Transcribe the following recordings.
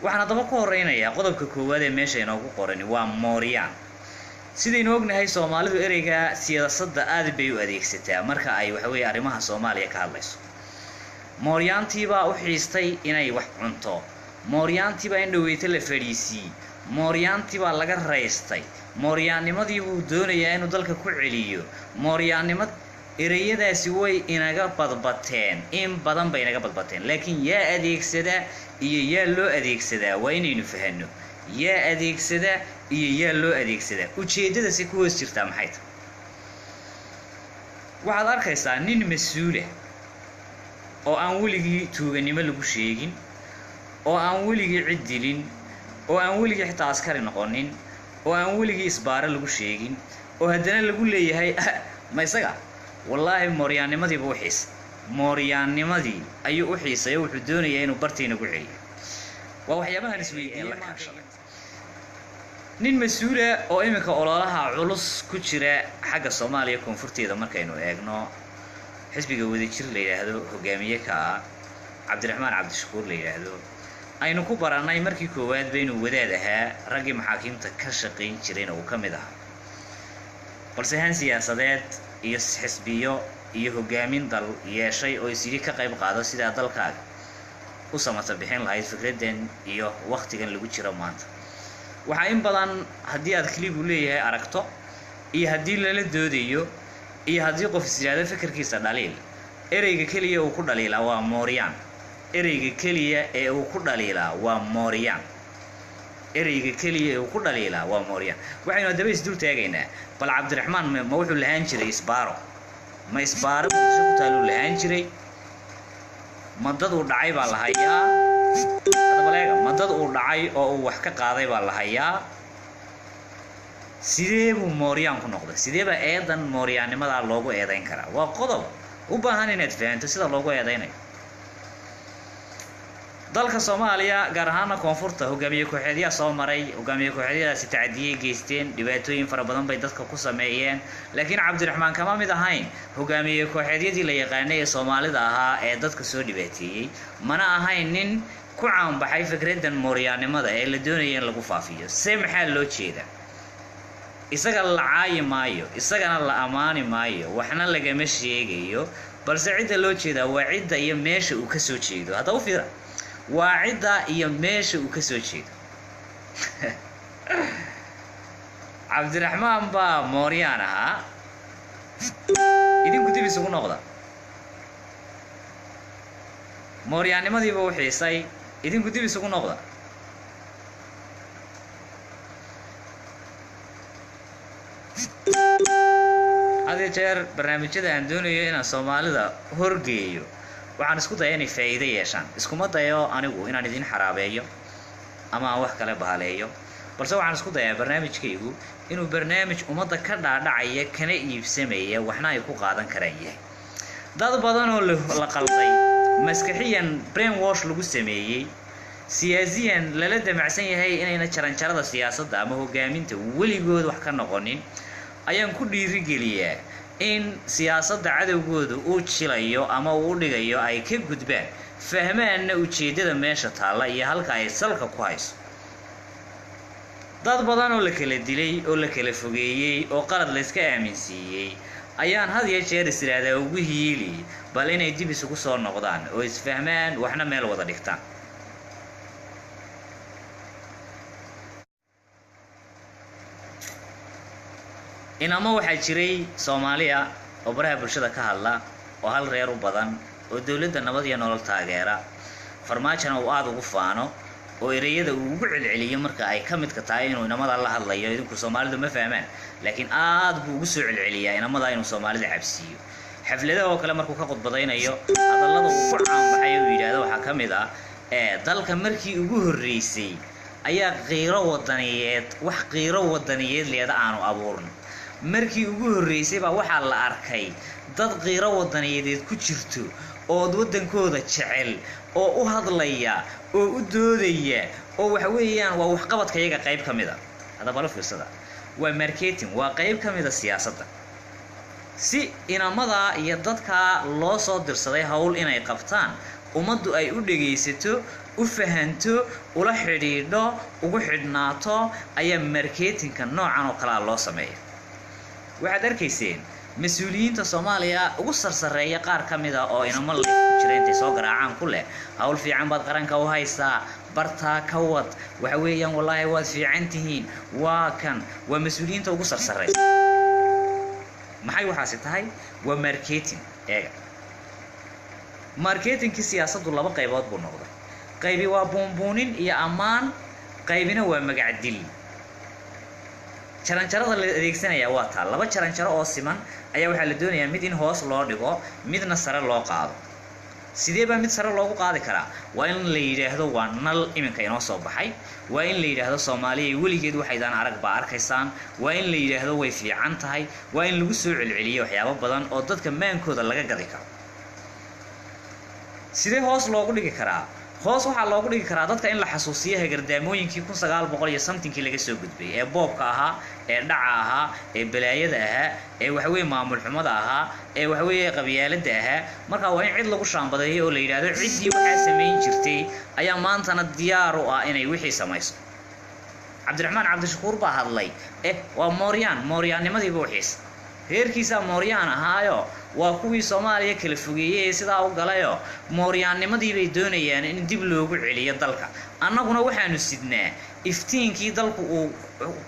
Waxaan haddaba ku horeynayaa qodobka koowaad ee meesha inoogu qorani waa mooryaan. Sidaynu ognahay, Soomaalidu ereyga siyaasadda aad bay u adeegsataa marka ay waxa weeye arrimaha Soomaaliya ka hadlayso. Mooryaantiibaa u xiistay inay wax cunto, mooryaantiibaa in dhaweyto la fadhiisiiyey, mooryaantiibaa laga raystay, mooryaannimadii buu doonayaa inuu dalka ku celiyo, mooryaannimo. Ereyadaasi way inaga badbateen, in badan bay inaga badbateen, laakiin yaa adeegsadaa iyo yaa loo adeegsadaa waa inaynu fahanno. Yaa adeegsadaa iyo yaa loo adeegsadaa, ujeeddadasi ku hoos jirtaa maxay tahay? Waxaad arkaysaa nin mas-uula oo aan weligii tuuganimo lagu sheegin, oo aan weligii cid dilin, oo aan weligii xitaa askari noqonin, oo aan weligii isbaaro lagu sheegin, oo haddana lagu leeyahay ma isaga wallaahi mooryaannimadiiba u xiisay, mooryaannimadii ayuu u xiisay oo wuxuu doonayaa inuu bartiina ku celiyo. Waa waxyaabahan isweydiiyey la kaashaday. Nin mas-uula oo iminka ololaha culus ku jira xagga Soomaaliya koonfurteeda markaynu eegno, xisbiga Wadajir la yidhaahdo hogaamiye ka ah, Cabdiraxmaan Cabdishakuur la yidhaahdo, aynu ku barannay markii koowaadba inuu wadaad ahaa, raggii maxaakiimta ka shaqayn jirayna uu ka mid ahaa, balse han siyaasadeed iyo xisbiyo iyo hogaamin dal yeeshay oo isyidhi ka qayb qaado sidaa dalkaaga u samata bixin lahayd fikraddan iyo wakhtigan lagu jiro maanta. Waxaa in badan haddii aad klibu leeyahay aragto, iyo haddii lala doodayo, iyo haddii qof is yidhaahdo fikirkiisa dhaliil, ereyga keliya uu ku dhaliilaa waa mooryaan. Ereyga keliya ee uu ku dhaliilaa waa mooryaan. Ereyga keliya ee uu ku dhaliilaa waa mooryaan. Waxaynu haddaba isdul taagaynaa bal Cabdiraxmaan ma wuxuu lahaan jiray isbaaro? Ma isbaaro Muqdisho ku taaluu lahaan jiray? Ma dad uu dhacay baa la hayaa? Haddaba leega, ma dad uu dhacay oo uu wax ka qaaday baa la hayaa? Sidee buu mooryaan ku noqday? Sidee baa eedan mooryaannimadaa loogu eedayn karaa? Waa qodob u baahan inaad fahanto sida loogu eedaynayo. Dalka Soomaaliya, gaar ahaana koonfurta, hogaamiye kooxeedyaa soo maray. Hogaamiye kooxeedyadaasi tacadiyey geysteen, dhibaatooyin fara badan bay dadka ku sameeyeen, laakiin Cabdiraxmaan kama mid ahayn hogaamiye kooxeedyadii la yaqaanay ee Soomaalida ahaa ee dadka soo dhibaateeyey, mana ahayn nin ku caanbaxay fikraddan mooryaannimada ee la doonaya in lagu faafiyo. Se maxaa loo jeedaa? Isaga la caayi maayo, isagana la ammaani maayo, waxna lagama sheegayo, balse cidda loo jeedaa waa cidda iyo meesha uu ka soo jeedo. Hadda u fiira, waa cidda iyo meesha uu ka soo jeedo. Cabdiraxmaan baa mooryaan ahaa, idinku dib isugu noqda. Mooryaannimadiiba u xiisay, idinku dib isugu noqda. Had iyo jeer barnaamijyada aan doonayo inaan Soomaalida horgeeyo waxaan isku daya inay faa'iido yeeshaan. Iskuma dayo anigu inaan idin xaraabeeyo ama aan wax kale bahaleeyo, balse waxaan isku dayaa barnaamijkaygu inuu barnaamij ummadda ka dhaadhacaya, kana iibsamaya, waxna ay ku qaadan karaan yahay. Dad badan oo la qalday maskaxiyan, brain wash lagu sameeyey, siyaasiyan lala damacsan yahay inayna jaranjarada siyaasadda ama hogaaminta weligood wax ka noqonin ayaan ku dhiirigeliyaa in siyaasadda cadowgooda uu jilayo ama uu u dhigayo ay ka gudbaan, fahmaanna ujeeddada meesha taalla iyo halka ay salka ku hayso. Dad badan oo la kala dilay oo la kala fogeeyey oo qalad layska aaminsiiyey ayaan had iyo jeer is idhaahdaa ugu hiili bal inay dib isugu soo noqdaan oo isfahmaan, waxna meel wada dhigtaan. Inamo waxaa jiray Soomaaliya oo baraha bulshada ka hadla oo hal reer u badan oo dowladda Nabad iyo Nolol taageera, Farmaajona uu aada ugu faano oo ereyada uu ugu celceliyo marka ay ka midka tahay inuu inamada la hadlayo. Idinku Soomaalidu ma fahmaan, laakiin aad buu ugu soo celceliyaa inamada inuu Soomaalida cabsiiyo. Xafladaha oo kale markuu ka khudbadaynayo, hadallada uu ku caanbaxay uu yidhaahdo waxaa ka mid ah ee dalka markii ugu horreysay ayaa qiiro wadaniyeed, wax qiiro wadaniyeed leeda aanu abuurno, markii ugu horreysay baa waxaa la arkay dad qiiro wadaniyadeed ku jirto ood waddankooda jecel oo u hadlaya oo u doodaya, oo waxa weeyaan waa waxqabadka iyaga qayb ka mid a. Haddaba la fiirsada, waa marketing, waa qayb ka mid a siyaasadda si inamadaa iyo dadkaa loo soo dirsaday howl inay qabtaan ummaddu ay u dhegaysato, u fahanto, ula xidhiidho, ugu xidhnaato ayaa marketingka noocan oo kalea loo sameeya. Waxaad arkayseen mas-uuliyiinta Soomaaliya ugu sarsareeya qaar ka mid a oo inamo le ku jira intay soo garaacaan ku leh, hawl fiican baad qaranka u haysaa, bartaa ka wad, waxa weeyaan wallaahi waad fiican tihiin. Waa kan waa mas-uuliyiinta ugu sarsareysa. Maxay waxaasi tahay? Waa marketing. Eega, marketingkii siyaasaddu laba qaybood buu noqday. Qaybi waa buunbuunin iyo ammaan, qaybina waa magacdil. Jaranjarada la adeegsanayaa waa taa. Laba jaranjaro oo siman ayaa waxaa la doonayaa mid in hoos loo dhigo, midna sare loo qaado. Sidee baa mid sare loogu qaadi karaa? Waa in la yidhaahdo waa nal iminka inoo soo baxay, waa in la yidhaahdo Soomaaliya weligeed waxaydaan arag baa arkaysaan, waa in la yidhaahdo way fiican tahay, waa in lagu soo celceliyo waxyaabo badan oo dadka maankooda laga gadi karo. Sidee hoos loogu dhigi karaa? Hoos waxaa loogu dhigi karaa dadka in la xasuusiyo hagardaamooyinkii 1900 iyo somethingkii laga soo gudbay, ee boobka ahaa, ee dhaca ahaa, ee balaayada ahaa, ee waxaweye maamul xumada ahaa, ee waxaweeye qabyaaladda ahaa. Marka waa in cid lagu shaambadeeyo oo la yidhaahdo ciddii waxaa samayn jirtay ayaa maantana diyaar u ah inay wixii samayso. Cabdiraxmaan Cabdishakuur baa hadlay, waa mooryaan, mooryaannimadiiba wixiisa reerkiisaa mooryaan ahaayo, waa kuwii Soomaaliya kala fogeeyey ee sidaa u galayoo mooryaannimadii bay doonayaan in dib loogu celiyo dalka. Annaguna waxaanu sidnaa iftiinkii dalku uu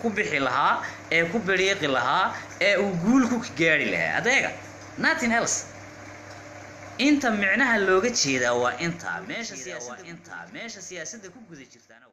ku bixi lahaa, ee ku biriiqi lahaa, ee uu guul ku gaari lahaa. Adeega nothing else. Inta micnaha looga jeedaa waa intaa. Meesha siyaasadda ku guda jirtaana.